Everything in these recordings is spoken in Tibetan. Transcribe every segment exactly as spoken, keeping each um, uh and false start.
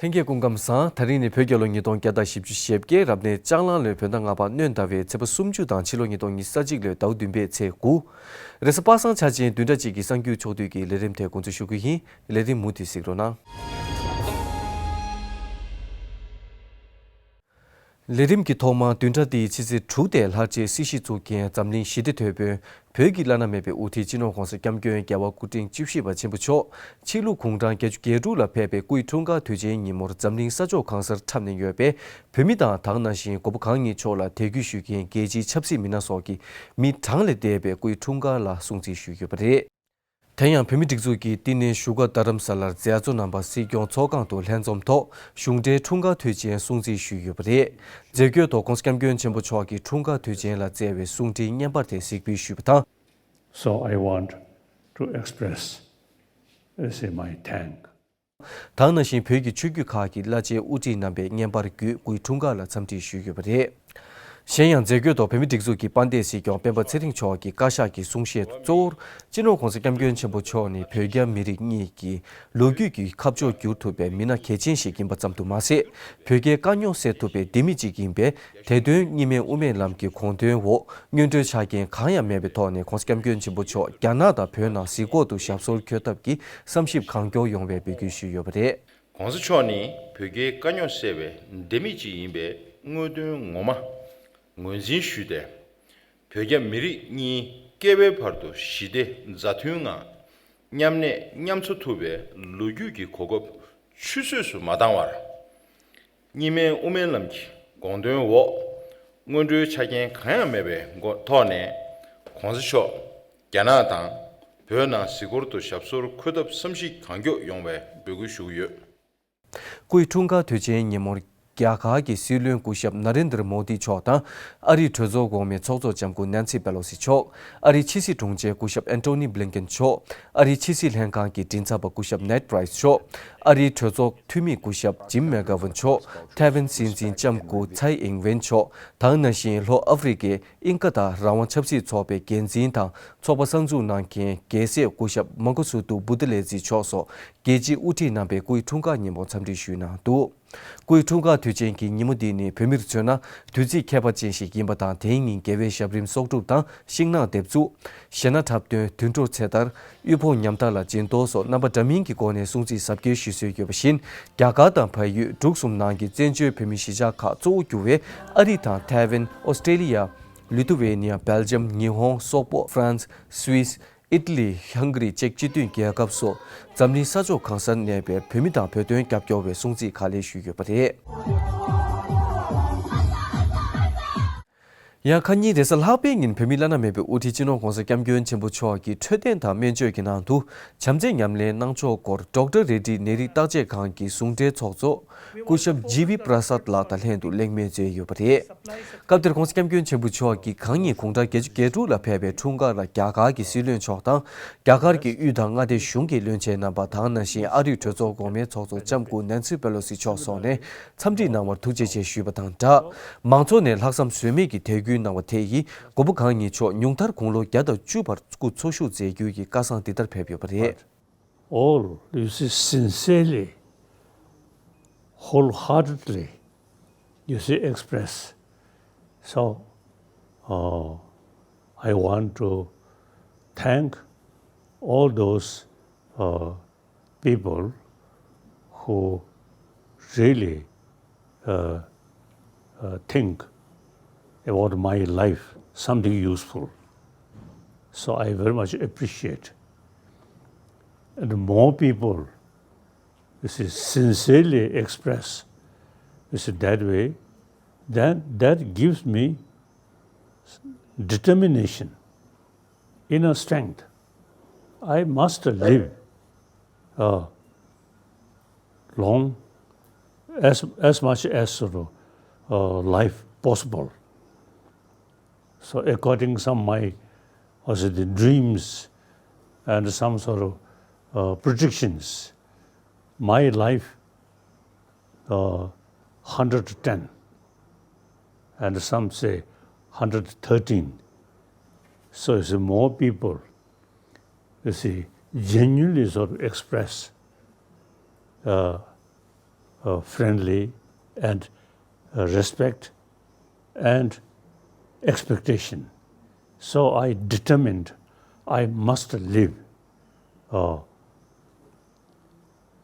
ལྷན་རྒྱས་སྐུ་ཁམས་བཟང་། ད་རིང་ནི་བོད་རྒྱལ་ལོ་ཉིས་སྟོང་བརྒྱ་དང་བཞི་བཅུ་ཞེ་བརྒྱད། རབ་གནས་ལྕགས་གླང་ལོའི་བོད་ཟླ་ལྔ་པ་སྣྲོན་ཟླ་བའི་ཚེས་པ་སུམ་ཅུ་དང་ཕྱི་ལོ་ཉིས་སྟོང་ཉི་ཤུ་རྩ་གཅིག་ལོའི་ཟླ་བ་བདུན་པའི་ཚེས་དགུ། རེས་གཟའ་པ་སངས་འཆར་ཅན་བདུན་ཕྲག་གཅིག་གི་གསར་འགྱུར་ཕྱོགས་བསྡུས་ཀྱི་ལས་རིམ་དེ་འགོ་འཛུགས་ཞུ་གི་ཡིན། ལས་རིམ་མུ་མཐུད་གཟིགས་རོགས་གནང་། ལས་རིམ་གྱི་ཐོག་མར་བདུན་ཕྲག་འདིའི་ཕྱི་ཚེས་དྲུག་སྟེ་ལྷར་བཅས་སྲིད་ཞི་འཛུགས་མཁན་འཛམ་གླིང་ཞི་བདེ་དོད་པོའི་བོད་ཀྱི་བླ་ན་མེད་པའི་དབུ་ཁྲིད་སྤྱི་ནོར་༸གོང་ས་༸སྐྱབས་མགོན་རྒྱལ་བ་སྐུ་ཕྲེང་བཅུ་བཞི་པ་ཆེན་པོ་མཆོག་ཕྱི་ལུགས་གུང་གྲངས་བརྒྱད་ཅུ་གྱ་དྲུག་ལ་ཕེབས་པའི་སྐུའི་འཁྲུངས་སྐར་དུས་ཆེན་ཉིན་མོར་འཛམ་གླིང་ས་ཕྱོགས་གང་སར་འཁྲབ་ནས་ཡོད་པས། བོད་མི་དང་དེ་ནང་བཞིན་མགོན་པོ་གང་ཉིད་མཆོག་ལ་དད་གུས་ཞུ་མཁན་རྒྱལ་སྤྱིའི་ཆབ་སྲིད་མི་སྣ་སོགས་ཀྱིས་མི་གྲངས་ལས་འདས་པའི་སྐུའི་འཁྲུངས་སྐར་ལ་སྲུང་བརྩི་ཞུས་ཡོད་པ་རེད། དེ་ཡང་བོད་མིའི་སྒྲིག་འཛུགས་ཀྱི་བསྟི་གནས་བཞུགས་སྒར་རྡ་རམ་ས་ལར་མཛད་གཙོ་རྣམ་པ་སྲིད་སྐྱོང་ཚོགས་ཁང་དུ་ལྷན་འཛོམས་ཐོག་གཞུང་འབྲེལ་འཁྲུངས་སྐར་དུས་ཆེན་སྲུང་བརྩི་ཞུས་ཡོད་པ་རེད། མཛད་སྒོའི་ཐོག་༸གོང་ས་༸སྐྱབས་མགོན་ཆེན་པོ་མཆོག་གིས་འཁྲུངས་སྐར་དུས་ཆེན་ལ་བསྩལ་བའི་གསུང་འཕྲིན་བརྙན་པར་དེ་གཟིགས་འབུལ་ཞུས་པ་དང་། So I want to express, uh, say my thank དེ་ནང་བཞིན་བོད་ཀྱི་ཆོས་བརྒྱུད་ཁག་གི་བླ་ཆེན་དབུ་ཁྲིད་རྣམ་པས་བརྙན་པར་བརྒྱུད་སྐུའི་འཁྲུངས་སྐར་ལ་འཚམས་འདྲི་ཞུས་ཡོད་པ་རེད། གཞན་ཡང་མཛད་སྒོའི་ཐོག་བོད་མིའི་སྒྲིག་འཛུགས་ཀྱི་དཔལ་ལྡན་སྲིད་སྐྱོང་སྤེན་པ་ཚེ་རིང་མཆོག་གིས་བཀའ་ཤག་གི་གསུང་བཤད་དུ་གཙོ་བོར་སྤྱི་ནོར་༸གོང་ས་༸སྐྱབས་མགོན་ཆེན་པོ་མཆོག་ནི་བོད་རྒྱ་མི་རིགས་གཉིས་ཀྱི་ལོ་རྒྱུས་ཀྱི་ཁ་ཕྱོགས་བསྒྱུར་ཐུབ་པའི་མི་སྣ་གལ་ཆེན་ཞིག་ཡིན་པ་ཙམ་དུ་མ་ཟད། བོད་རྒྱའི་དཀའ་རྙོག་སེལ་ཐུབ་པའི་ལྡེ་མིག་ཅིག་ཡིན་པས། དེ་དོན་གཉིས་སྨན་དབུ་མའི་ལམ་གྱི་དགོངས་དོན་འོག་སྔོན་འགྲོའི་ཆ་རྐྱེན་གང་ཡང་མེད་པའི་ཐོག་ནས་༸གོང་ས་༸སྐྱབས་མགོན་ཆེན་པོ་མཆོག་རྒྱ་ནག་དང་བོད་ནང་གཟིགས་སྐོར་དུ་ཞབས་སོར་འཁོད་ཐབས་ཀྱི་བསམ་ཞིབ་གང་མགྱོགས་ཡོང་བའི་འབོད་སྐུལ་ཞུས་ཡོད་པ་རེད། ༸གོང་ས་མཆོག་ནི་བོད་རྒྱའི་དཀའ་རྙོག་སེལ་བའི་ལྡེ་མིག་ཅིག་ཡིན་པའི་དངོས་དོན་ངོ་མ་ངོས་འཛིན་ཞུས་ཏེ། བོད་རྒྱ་མི་རིགས་གཉིས་བསྐལ་པའི་བར་དུ་ཞི་བདེ་མཛའ་མཐུན་ངང་མཉམ་གནས་མཉམ་འཚོ་ཐུབ་པའི་ལོ་རྒྱུས་ཀྱི་གོ་སྐབས་ཆུད་ཟོས་སུ་མ་བཏང་བར། གཉིས་སྨན་དབུ་མའི་ལམ་གྱི་དགོངས་དོན་འོག་སྔོན་འགྲོའི་ཆ་རྐྱེན་གང་ཡང་མེད་པའི་སྒོ་ཐོག་ནས་༸གོང་ས་མཆོག་རྒྱ་ནག་དང་བོད་ནང་གཟིགས་སྐོར་དུ་ཞབས་སོར་འཁོད་ཐབས་བསམ་གཞིག་གང་མགྱོགས་ཡོང་བའི་འབོད་སྐུལ་ཞུ་གི་ཡོད། སྐུའི་འཁྲུངས་སྐར་དུས་ཆེན་ཉིན་མོར་རྒྱ་གར་གྱི་སྲིད་བློན་སྐུ་ཞབས་ན་རེན་དར་མོ་དི་མཆོག་དང་། ཨ་རིའི་གྲོས་ཚོགས་འོག་མའི་ཚོགས་གཙོ་ལྕམ་སྐུ་ནན་སི་པེ་ལོ་སི་མཆོག་ཨ་རིའི་ཕྱི་སྲིད་དྲུང་ཆེ་སྐུ་ཞབས་ཨན་ཏོ་ནི་བྷི་ལིན་ཀེན་མཆོག་ཨ་རིའི་ཕྱི་སྲིད་ལྷན་ཁང་གི་མགྲིན་ཚབ་པ་སྐུ་ཞབས་ནེད་པྲའིས་མཆོག་ཨ་རིའི་གྲོས་ཚོགས་འཐུས་མི་སྐུ་ཞབས་ཇིམ་མེག་གྷ་ཝན་མཆོག་ཐའེ་ཝན་སྲིད་འཛིན་ལྕམ་སྐུ་ཚའེ་ཨིང་ཝེན་མཆོག་དེ་ནང་བཞིན་ལྷོ་ཨ་ཧྥེ་རི་ཁའི་ཨིན་ཀ་དང་རང་དབང་ཆབ་སྲིད་ཚོགས་པའི་འགན་འཛིན་དང་ཚོགས་པ་གསར་འཛུགས་གནང་མཁན་རྒྱལ་སྲས་སྐུ་ཞབས་མང་གོ་སུ་ཏུ་བུ་ཏི་ལེ་ཛི་མཆོག་སོགས་རྒྱལ་སྤྱིའི་དབུ་ཁྲིད་རྣམ་པས་སྐུའི་འཁྲུངས་སྐར་ཉིན་མོར་འཚམས་འདྲི་ཞུས་གནང་འདུག་སྐུའི་འཁྲུངས་སྐར་དུས་ཆེན་གྱི་ཉིན་མོ་འདི་ནི་བོད་མིར་མཚོན་ན་དུས་ཚིགས་ཁྱད་པར་ཅན་ཞིག་ཡིན་པ་དང་། དེའི་ཉིན་རྒྱལ་བའི་ཞབས་རིམ་གསོག་སྒྲུབ་དང་ཤིང་ནགས་འདེབས་འཛུགས། གཞས་སྣ་འཁྲབ་སྟོན། དུད་འགྲོར་ཚེ་ཐར། དབུལ་ཕོངས་ཉམ་ཐག་ལ་སྦྱིན་གཏོང་སོགས་རྣམ་པ་འདྲ་མིན་གྱི་སྒོ་ནས་སྲུང་བརྩི་གཟབ་རྒྱས་ཞུ་སྲོལ་ཡོད་པ་བཞིན། རྒྱ་གར་དང་བལ་ཡུལ་འབྲུག་གསུམ་ནང་གི་བཙན་བྱོལ་བོད་མིའི་གཞིས་ཆགས་ཁག་གཙོ་བོ་གྱུར་བའི་ཨ་རི་དང་ཐའེ་ཝན། ཨོ་སི་ཀྲེ་ལི་ཡ། ལི་ཐུ་ཝེ་ནི་ཡ། སྦེལ་ཇམ། ཉི་ཧོང་། སོག་པོ། ཧྥ་རན་སི། སུད་སི། ཨི་ཏ་ལི། ཧང་ག་རི་བཅས་སྤྱི་མཐུན་རྒྱལ་ཁབ་སོགས་འཛམ་གླིང་ས་ཕྱོགས་གང་སར་གནས་པའི་བོད་མི་དང་བོད་དོན་རྒྱབ་སྐྱོར་བའི་སྲུང་བརྩི་ག་ལེར་ཞུས་ཡོད་པ་རེད། ཡང་ཁ་ཉིན་རེས་གཟའ་ལྷག་པའི་ཉིན་བོད་མིའི་བླ་ན་མེད་པའི་དབུ་ཁྲིད་སྤྱི་ནོར་༸གོང་ས་༸སྐྱབས་མགོན་ཆེན་པོ་མཆོག་གི་འཕྲོད་བསྟེན་དང་སྨན་བཅོས་ཀྱི་ནང་དུ་བྱམས་བརྩེ་ཉམས་ལེན་གནང་ཕྱོགས་སྐོར་ཌོག་ཊར་རེ་ཌི་ནད་རིགས་བརྟག་དཔྱད་ཁང་གི་ཟུང་འབྲེལ་ཚོགས་གཙོ་སྐུ་ཞབས་ཇི་བི་པྲ་སཱད་ལགས་དང་ལྷན་དུ་གླེང་མོལ་མཛད་ཡོད་པ་རེད། སྐབས་དེར་༸གོང་ས་༸སྐྱབས་མགོན་ཆེན་པོ་མཆོག་གིས་གང་ཉིད་དགུང་གྲངས་བརྒྱད་ཅུ་གྱ་དྲུག་ལ་ཕེབས་པའི་འཁྲུངས་སྐར་ལ་རྒྱ་གར་གྱི་སྲིད་བློན་མཆོག་དང་། རྒྱ་གར་གྱི་དབུས་དང་མངའ་སྡེ་གཞུང་གི་བློན་ཆེན་རྣམ་པ་དང་། ནང་བཞིན་ཨ་རིའི་གྲོས་ཚོགས་འོག་མའི་ཚོགས་གཙོ་ལྕམ་སྐུ་ནན་སི་པེ་ལོ་སི་མཆོག་སོགས་ནས་འཚམས་འདྲི་གནང་བར་ཐུགས་རྗེ་ཆེ་ཞུས་པ་དང་སྦྲགས། མང་ཚོགས་ནས་ལྷག་བསམ་ཟོལ་མེད་ཀྱིས་དད་གུས་གནང་བ་དེ་ཡིས་མགོན་པོ་གང་ཉིད་མཆོག་ཉུང་མཐར་དགུང་ལོ་བརྒྱ་དང་བཅུ་བར་སྐུ་འཚོ་བཞུགས་མཛད་རྒྱུ་ཡི་སྐལ་བཟང་འདི་ལྟར་ཕེབས་ཡོད་པ་རེད། All, you see, sincerely, wholeheartedly, you see, express. So, uh, I want to thank all those, uh, people who really, uh, uh, think about my life, something useful. So I very much appreciate. And more people, you see, sincerely express, you see, that way, then that gives me determination, inner strength. I must live, uh, long, as, as much as sort of, uh, life possible. So according some my, also the dreams and some sort of, uh, predictions, my life, uh, hundred ten, and some say hundred thirteen. So it's more people, you see, genuinely sort of express, uh, uh, friendly and, uh, respect and expectation. So I determined I must live, uh,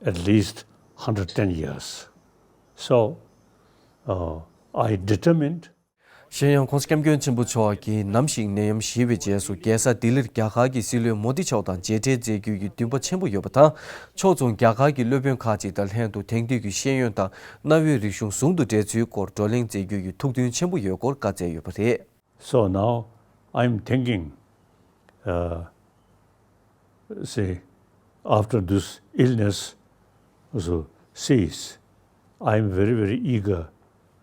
at least hundred ten years. So, uh, I determined གཞན་ཡང་༸གོང་ས་༸སྐྱབས་མགོན་ཆེན་པོ་མཆོག་གིས་ནམ་ཞིག་ནད་ཡམས་ཞི་བའི་རྗེས་སུ་རྒྱལ་ས་ལྡི་ལིར་རྒྱ་གར་གྱི་སྲིད་བློན་མོ་དི་མཆོག་དང་མཇལ་འཕྲད་མཛད་རྒྱུ་ཡི་འདུན་པ་ཆེན་པོ་ཡོད་པ་དང་། ཕྱོགས་མཚུངས་རྒྱ་གར་གྱི་སློབ་དཔོན་ཁག་ཅིག་དང་ལྷན་དུ་དེང་དུས་ཀྱི་ཤེས་ཡོན་དང་གནའ་བོའི་རིག་གཞུང་ཟུང་དུ་འབྲེལ་ཚུལ་སྐོར་བགྲོ་གླེང་མཛད་རྒྱུ་ཡི་ཐུགས་འདུན་ཆེན་པོ་ཡོད་སྐོར་བཀའ་སྩལ་ཡོད་པ་རེད། So now I'm thinking, uh, say, after this illness also cease, I am very, very eager,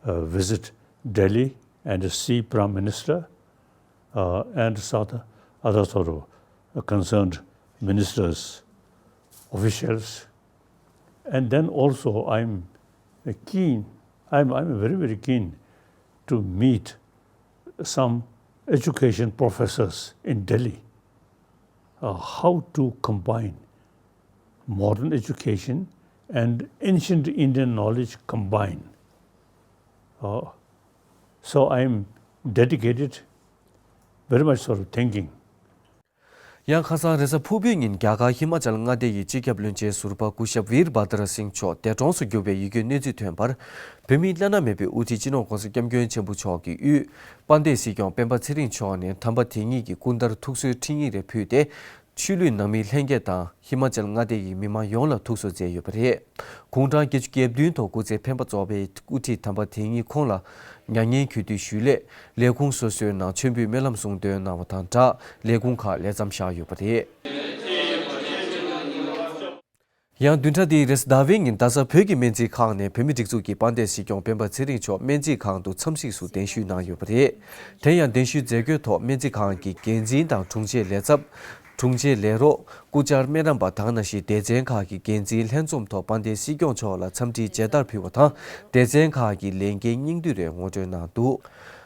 uh, visit Delhi and see Prime Minister, uh, and South, other sort of, uh, concerned ministers, officials. And then also I'm, uh, keen, I'm, I'm very, very keen to meet some education professors in Delhi, uh, how to combine modern education and ancient Indian knowledge combined. Uh, so I am dedicated, very much sort of thinking. ཡང་ཁ་སང་རེས་གཟའ་ཕུར་བུའི་ཉིན་རྒྱ་གར་ཧི་མ་ཅལ་མངའ་སྡེ་ཡི་སྤྱི་ཁྱབ་བློན་ཆེན་ཟུར་པ་སྐུ་ཞབས་ཝིར་བྷ་དར་སིང་མཆོག་འདས་གྲོངས་སུ་གྱུར་བའི་ཡི་གེའི་གནས་ཚུལ་ཐོན་པར། བོད་མིའི་བླ་ན་མེད་པའི་དབུ་ཁྲིད་སྤྱི་ནོར་༸གོང་ས་༸སྐྱབས་མགོན་ཆེན་པོ་མཆོག་གི་དབུས་དཔལ་ལྡན་སྲིད་སྐྱོང་སྤེན་པ་ཚེ་རིང་མཆོག་ནས་དམ་པ་དེ་ཉིད་ཀྱི་སྐུ་འདར་ཐུགས་གསོའི་འཕྲིན་ཡིག་རེ་ཕུལ་ཏེ། ཆོས་ལུགས་ནང་མིའི་ལྷན་རྒྱས་དང་ཧི་མ་ཅལ་མངའ་སྡེ་ཡི་མི་མང་ཡོངས་ལ་ཐུགས་གསོ་མཛད་ཡོད་པ་རེད། དགུང་གྲངས་བརྒྱད་ཅུ་གྱ་བདུན་ཐོག་སྐུ་ཚེ་འཕེན་པ་རྫོགས་པའི་དབུ་ཁྲིད་དམ་པ་དེ་ཉིད་ཁོང་ལ་མྱ་ངན་གུས་འདུད་ཞུས་སླད། ལས་ཁུངས་སོ་སོའི་ནང་མཆོད་འབུལ་སྨོན་ལམ་གསུང་འདོན་གནང་བ་དང་སྦྲགས་ལས་ཁུངས་ཁག་ལས་མཚམས་བཞག་ཡོད་པ་རེད། ཡང་བདུན་ཕྲག་འདིའི་རེས་གཟའ་ཟླ་བའི་ཉིན་རྡ་ས་བོད་ཀྱི་སྨན་རྩིས་ཁང་ནས་བོད་མིའི་སྒྲིག་འཛུགས་ཀྱི་དཔལ་ལྡན་སྲིད་སྐྱོང་སྤེན་པ་ཚེ་རིང་མཆོག་སྨན་རྩིས་ཁང་དུ་འཚམས་གཟིགས་སུ་གདན་ཞུ་གནང་ཡོད་པ་རེད། དེ་ཡང་གདན་ཞུའི་མཛད་སྒོའི་ཐོག་སྨན་རྩིས་ཁང་གི་འགན་འཛིན་དང་དྲུང་ཆེ་ལས་ཚབ། དྲུང་ཆེ་ལས་རོགས། སྐུ་བཅར་སྨན་རམས་པ་དང་ནང་བཞིན་སྡེ་ཚན་ཁག་གི་འགན་འཛིན་ལྷན་འཛོམས་ཐོག་དཔལ་ལྡན་སྲིད་སྐྱོང་མཆོག་ལ་འཚམས་འདྲིའི་མཇལ་དར་ཕུལ་བ་དང་། སྡེ་ཚན་ཁག་གི་ལས་འགན་སྙིང་བསྡུས་རེ་ངོ་སྤྲོད་གནང་འདུག་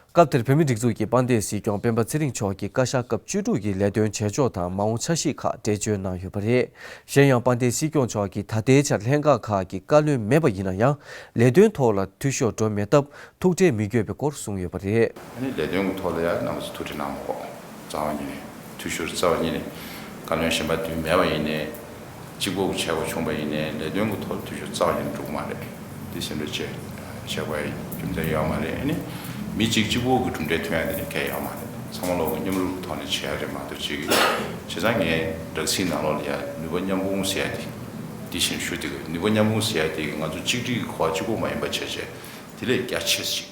སྐབས་དེར་བོད་མིའི་སྒྲིག་འཛུགས་ཀྱི་དཔལ་ལྡན་སྲིད་སྐྱོང་སྤེན་པ་ཚེ་རིང་མཆོག་གིས་བཀའ་ཤག་སྐབས་བཅུ་དྲུག་གི་ལས་དོན་བྱེད་ཕྱོགས་དང་མ་འོངས་འཆར་གཞི་ཁག་འགྲེལ་བརྗོད་གནང་ཡོད་པ་རེད། གཞན་ཡང་དཔལ་ལྡན་སྲིད་སྐྱོང་མཆོག་གིས་ད་ལྟའི་ཆར་ལྷན་ཁག་ཁག་གི་བཀའ་བློན་མེད་པ་ཡིན་ན་ཡང་། ལས་དོན་ཐོག་ལ་འཐུས་ཤོར་འགྲོ་མེད་སྟབས་ཐུགས་ཁྲལ་མི་དགོས་པའི་སྐོར་གསུངས་ཡོད་པ་རེད། ཨ་ནི་ལས་དོན་གྱི་ཐོག་ལ་ཡང་རྣམ་པ་ཚོ་ཐུགས་ཁྲལ་གནང་མ་དགོས། རྩ་བ་ཉིད་ནས་འཐུས་ཤོར་རྩ་བ་ཉིད་ནས་བཀའ་བློན་གཞན་པ་འདུས་མེད་པ་ཡིན་ནའི། གཅིག་པོ་གི་བྱས་པ་བྱུང་བ་ཡིན་ནའི་ལས་དོན་གྱི་ཐོག་ལ་འཐུས་ཤོར་རྩ་བ་ཉིད་ནས་འགྲོ་གི་མ་རེད། འདི་སེམས་ཁྲལ་བྱེད་བྱེད་དགོས་ཡ་རྒྱུ་མཚན་ཡོད་མ་རེད། ཨ་ནི་མི་གཅིག་གཅིག་པོ་གི་གྲུབ་འབྲས་ཐོན་ཡ་དེ་ནི་གལ་ཡོད་མ་རེད། ཚང་མ་ལོག་གི་མཉམ་རུབ་ཐོག་ནས་བྱེད་ཡ་རེད་མ་གཏོགས་གཅིག་གི། བྱས་ཙང་ངས་སྦྲག་སྲིད་ནང་ལོགས་ལ་ཡ་ནུས་པ་མཉམ་སྤུངས་ཟེར་ཡ་དེ་འདི་བཞིན་ཞུ་དེ་གི་ནུས་པ་མཉམ་སྤུངས་ཟེར་ཡ་དེ་གི་ང་ཚོ་གཅིག་སྒྲིལ་གྱི་གོ་བ་གཅིག་པོ་མ་ཡིན་པ་བྱས་བྱས་དེ་ལས་རྒྱ་ཆེ་ཞིག་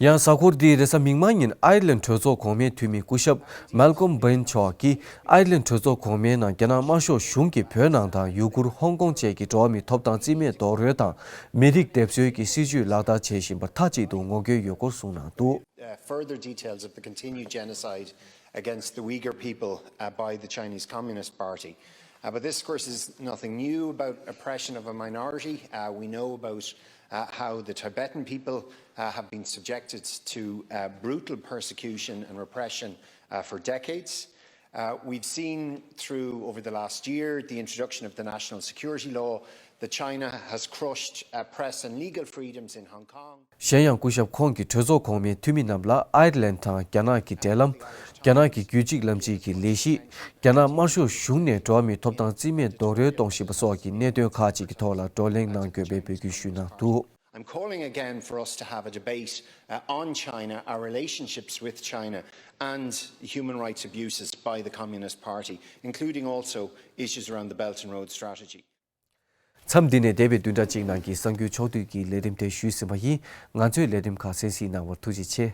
ཡང་གཟའ་འཁོར་འདིའི་རེས་གཟའ་མིག་དམར་ཉིན་ཨའི་རི་ལན་གྲོས་ཚོགས་གོང་མའི་འཐུས་མི་སྐུ་ཞབས་Malcolm Bent མཆོག་གིས་ཨའི་རི་ལན་གྲོས་ཚོགས་གོང་མའི་ནང་རྒྱ་ནག་དམར་ཤོག་གཞུང་གིས་བོད་ནང་དང་ཡུ་གུར་ཧོང་ཀོང་བཅས་ཀྱི་འགྲོ་བ་མིའི་ཐོབ་ཐང་རྩིས་མེད་རྡོག་རོལ་དང་མི་རིགས་སྡེབ་གསོད་ཀྱི་སྲིད་བྱུས་ལག་བསྟར་བྱེད་བཞིན་པར་མཐའ་གཅིག་ཏུ་ངོ་རྒོལ་ཡོད་སྐོར་གསུངས་གནང་འདུག Uh, further details of the continued genocide against the Uyghur people, uh, by the Chinese Communist Party. Uh, but this, of course, is nothing new about oppression of a minority. Uh, we know about, uh, how the Tibetan people, uh, have been subjected to, uh, brutal persecution and repression, uh, for decades. Uh, we've seen through, over the last year, the introduction of the national security law that China has crushed, uh, press and legal freedoms in Hong Kong. གཞན་ཡང་སྐུ་ཞབས་ཁོང་གིས་གྲོས་ཚོགས་གོང་མའི་འཐུས་མི་རྣམས་ལ་ཨའི་རི་ལན་དང་རྒྱ་ནག་གི་འབྲེལ་ལམ། རྒྱ་ནག་གི་རྒྱུད་གཅིག་ལམ་གཅིག་གི་ལས་གཞི། རྒྱ་ནག་དམར་ཤོག་གཞུང་ནས་འགྲོ་བ་མིའི་ཐོབ་ཐང་རྩིས་མེད་རྡོག་རོལ་གཏོང་བཞིན་པ་སོགས་ཀྱི་གནད་དོན་ཁག་ཅིག་གི་ཐོག་ལ་བགྲོ་གླེང་གནང་དགོས་པའི་འབོད་སྐུལ་ཞུས་གནང་འདུག I'm calling again for us to have a debate, uh, on China, our relationships with China, and human rights abuses by the Communist Party, including also issues around the Belt and Road Strategy. མཚམས་འདི་ནས་འདས་པའི་བདུན་ཕྲག་གཅིག་ནང་གི་གསར་འགྱུར་ཕྱོགས་བསྡུས་ཀྱི་ལས་རིམ་དེ་ཞུས་ཟིན་པ་ཡིན། ང་ཚོའི་ལས་རིམ་ཁག་གསན་གཟིགས་གནང་བར་ཐུགས་རྗེ་ཆེ།